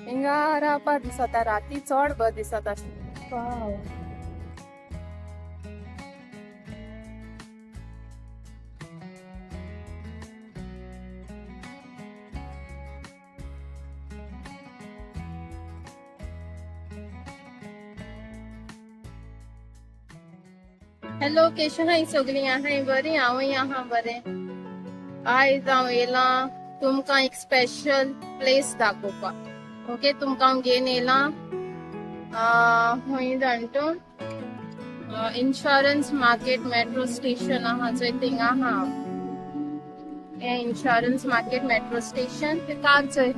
हिंगा रावपा दिसता, राती चड बरें दिसत आसता. हॅलो, केशे हाय सगळीं? आहाय बरी? हांवूय आहा बरें. आयज हांव येयलां तुमकां एक स्पेशल प्लेस दाखोवपाक. ओके, तुमकां हांव घेवन येयलां खंय जाण तूं, इन्शुरन्स मार्केट मेट्रो स्टेशन आहा चोय, थिंगा आहा हांव. हें इन्शुरन्स मार्केट मेट्रो स्टेशन. ते कार चोय,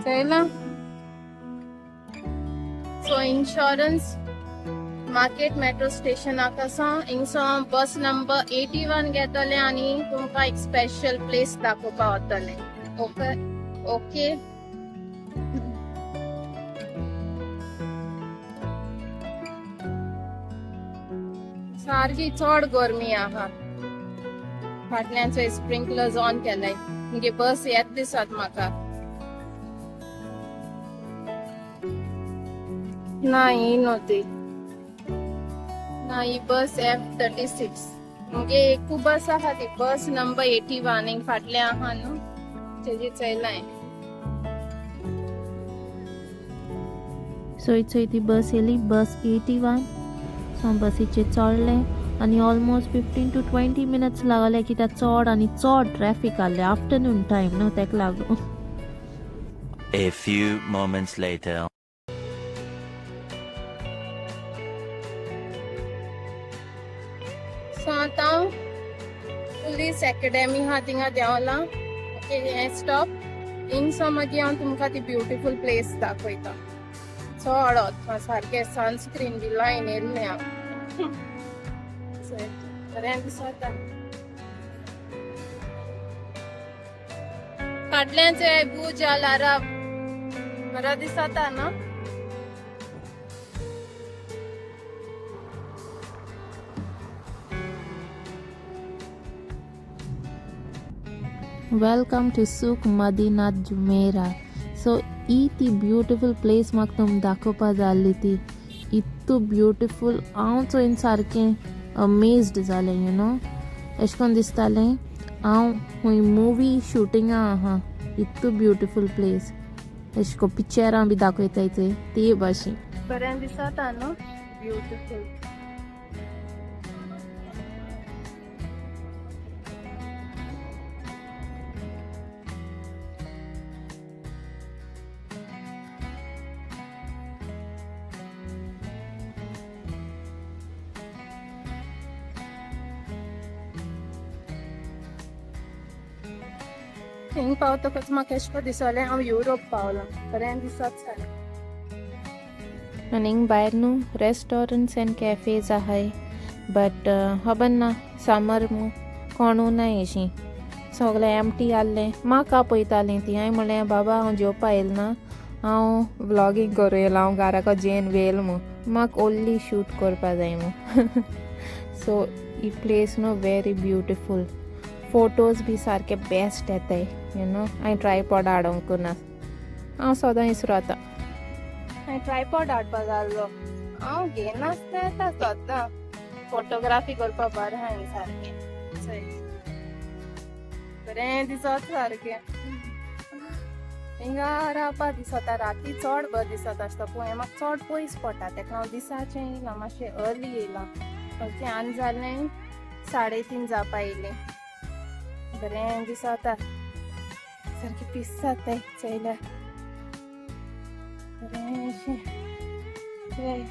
चोयलां. सो इन्शुरन्स मार्केट मेट्रो स्टेशनाक आसा. हिंगसो बस नंबर 81 घेतले आनी तुमकां एक स्पेशल प्लेस दाखोवपा वतले. ओके ओके, सारकी चड गरमी आहा. फाटल्यान चोय स्प्रिंकलर्स ऑन केलाय. मुगे बस येत दिसत म्हाका. ना, ही न्हू ती ना, ही बस F36. मुगे एकू बस आहा ती बस नंबर 81 हिंग फाटल्या आहा न्हू, तेजी चोयलाय. सो चोय ती बस येयली, बस 81. सो हांव बसीचेर चडलें आनी ऑलमोस्ट 15 टू 20 मिनट्स लागले कित्याक चड आनी चड ट्रॅफीक आहलें. आफ्टरनून टायम न्हू, तेका लागून. A few moments later. So आतां पुलीस एकेडमी आहा थिंगा देंवलां. ओके, हें स्टॉप. हिंगसो मागीर हांव तुमकां ती ब्युटिफूल प्लेस दाखयता. चड वता, सारकें सनस्क्रीन बी लायन येयल्लें हांव. बरें दिसता. फाटल्यान चोय बुर्ज अल अरब, बरो दिसता न्हू? Welcome to Souk Madinat Jumeirah. So ही ती ब्युटिफूल प्लेस म्हाका तुमकां दाखोवपा जाल्ली ती. इतू ब्युटिफूल, हांव चोयन सारकें अमेज्ड जालें, you know. एशें कोन्न दिसतालें हांव खूंय मुवी शुटिंगा आहा. इतू ब्युटिफूल प्लेस, एशें कोन्न पिक्चरां बी दाखयताय चोय ते भाशेन. बरें दिसता न्हू? ब्युटिफूल. हिंग पावतकच म्हाका एशें कोन्न दिसलें हांव युरोप पावलां. बरें दिसत सारकें. आनी हिंग भायर न्हू रेस्टोरंट्स एंड कॅफेज आहाय, बट खबर ना, समर मू, कोणू नाय अशीं, सगळें एमटी आहलें. म्हाका पळयतालीं ती. हांवें म्हणलें, बाबा, हांव जेवपा येयलें ना, हांव व्लॉगींग करूं येयलां. हांव घराको जेवन वेल मू, म्हाका ओन्ली शूट करपा जाय मू. सो ही प्लेस न्हू व्हेरी ब्युटिफूल. फोटोज बी सारके बेस्ट येताय, you know. हांवें ट्रायपॉड हाडूंक ना, हांव सदां इसरोता. हांवें ट्रायपॉड हाडपा जाय आहलो. हांव घेयनासतना येता सद्दां. फोटोग्राफी करपा बरें आहा हिंग सारकें. चोय, बरें दिसत सारकें. हिंगा रावपा दिसता. राती चड बरें दिसत आसता, पूण हें म्हाका चड पयस पडटा, तेका हांव दिसाचें येयलां, मातशें अर्ली येयलां. ओके, आनी जालें 3:30 जावपा येयलीं. बरें दिसता, सारकें पीस जाताय चोयल्यार. बरें अशें चोय.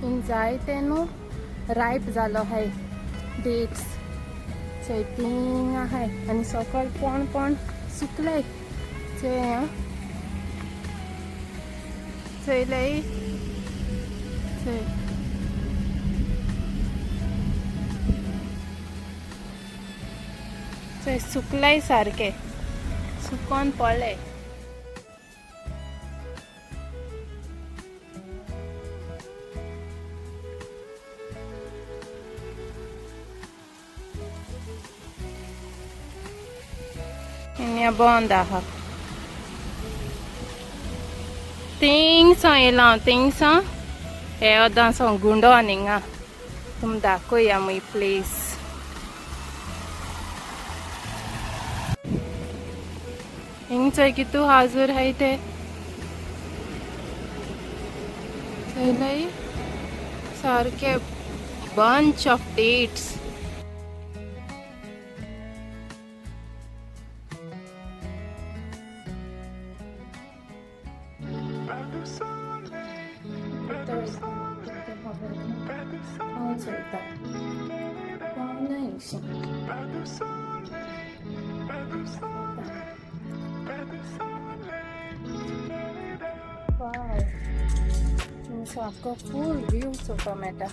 हिंग जायते न्हू रायप जालो आहाय डेट्स. चोय, थिंग आहाय आनी सकयल पण पण सुकलाय. चोय आं, चोयलाय, चोय. चोय, सुकलाय सारकें, सुकोन पडले. हिंगा बंद आहा. थिंगसां येयलां हांव थिंगसां हे अदां गुंडोन हिंगा तुम दाखोया मुई प्लेस. हिंग चोय कितू हाजूर हाय ते चोयलाय सारके बंच ऑफ डेट्स. हांव चोयता पावना हिंगशी. Wow. सारको फूल व्यू चोवपा मेळटा.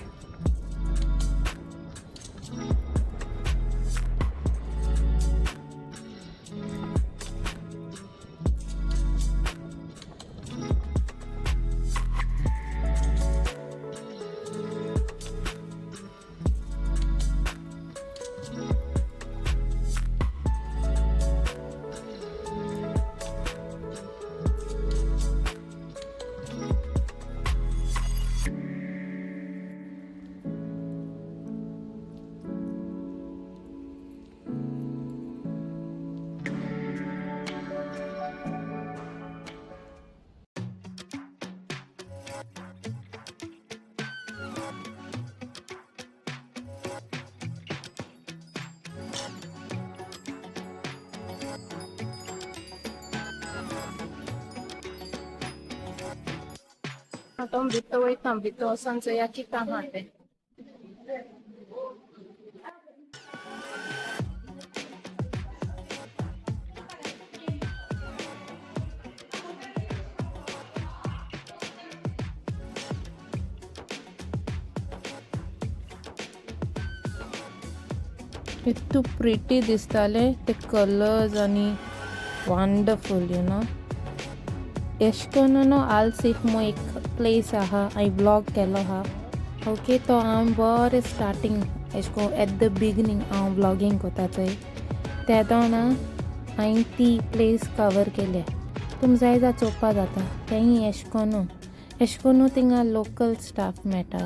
आतां भितर वयता, भितर वचोन चोया कितें आहा तें. इतू प्रिटी दिसताले ते कलर्स आनी वंडरफूल you know. एश करून न्हू आलसीफ मो एक प्लेस आहा, हांवें व्लॉग केलो आहा. ओके, तो हांव बरें स्टार्टींग एश कोन एट the beginning हांव व्लॉगींग कोता चोय तेदोना हांवें ती प्लेस कवर केल्या. तुम जाय जा चोवपा जाता तेंय एश कोनू एश कोनू थिंगा लोकल स्टाफ मेळटा.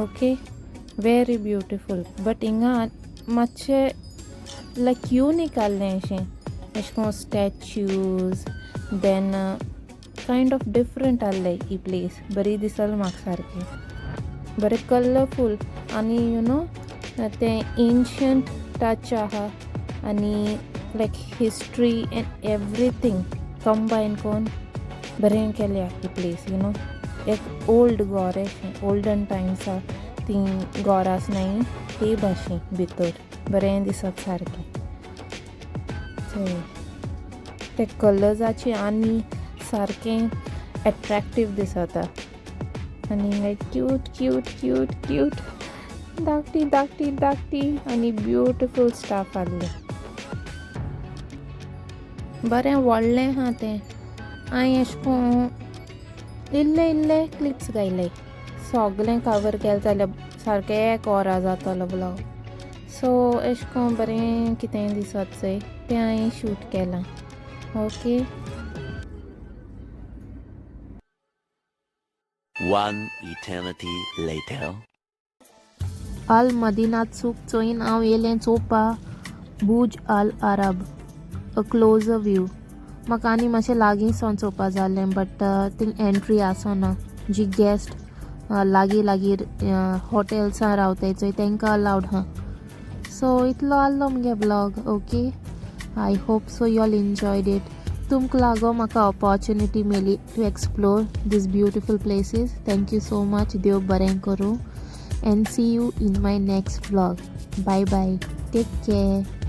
Okay, very beautiful. बट हिंगा मातशें लायक युनीक आहलें अशें एशें कोन statues then kind of different आहलें ही प्लेस. बरी दिसल म्हाका सारकें बरें कलरफूल आनी you know तें एन्शंट टच आहा आनी like history and everything combine कोन्न बरें केल्या ही प्लेस you know. एक ओल्ड घोर अशें ओल्डन टायम्सा ती घोर आसनाय ते भाशेन भितर बरें दिसत सारकें. चोय ते कलर्साचे आनी सारकें एट्रॅक्टीव दिसता आनी like cute cute cute cute धाकटी धाकटी धाकटी आनी ब्युटिफूल स्टाफ आहले. बरें व्हडलें आहा तें. हांवें एशें कोन इल्ले इल्ले क्लिप्स घायले. सोगलें कवर केलें जाल्यार सारकें एक वरां जातलो व्लॉग. सो एशें कोन बरें कितें दिसत चोय तें हांवें शूट केलां. Okay. One eternity later. Al Madinat Souq चोयन हांव येयलें चोवपा Burj Al Arab a closer view. म्हाका आनी मातशें लागीं सावन चोवपा जाय आसलें बट थिंग एंट्री आसना. जी गेस्ट लागीं लागीं हॉटेल्सां रावताय चोय तांकां अलावड आहा. सो इतलो आहलो मुगे vlog. Okay, I hope so you all enjoyed it. तुमकां लागो म्हाका ऑपॉर्चुनिटी मेळ्ळी to explore these beautiful places. Thank you so much. देव बरें करूं and see you in my next vlog. Bye bye. Take care.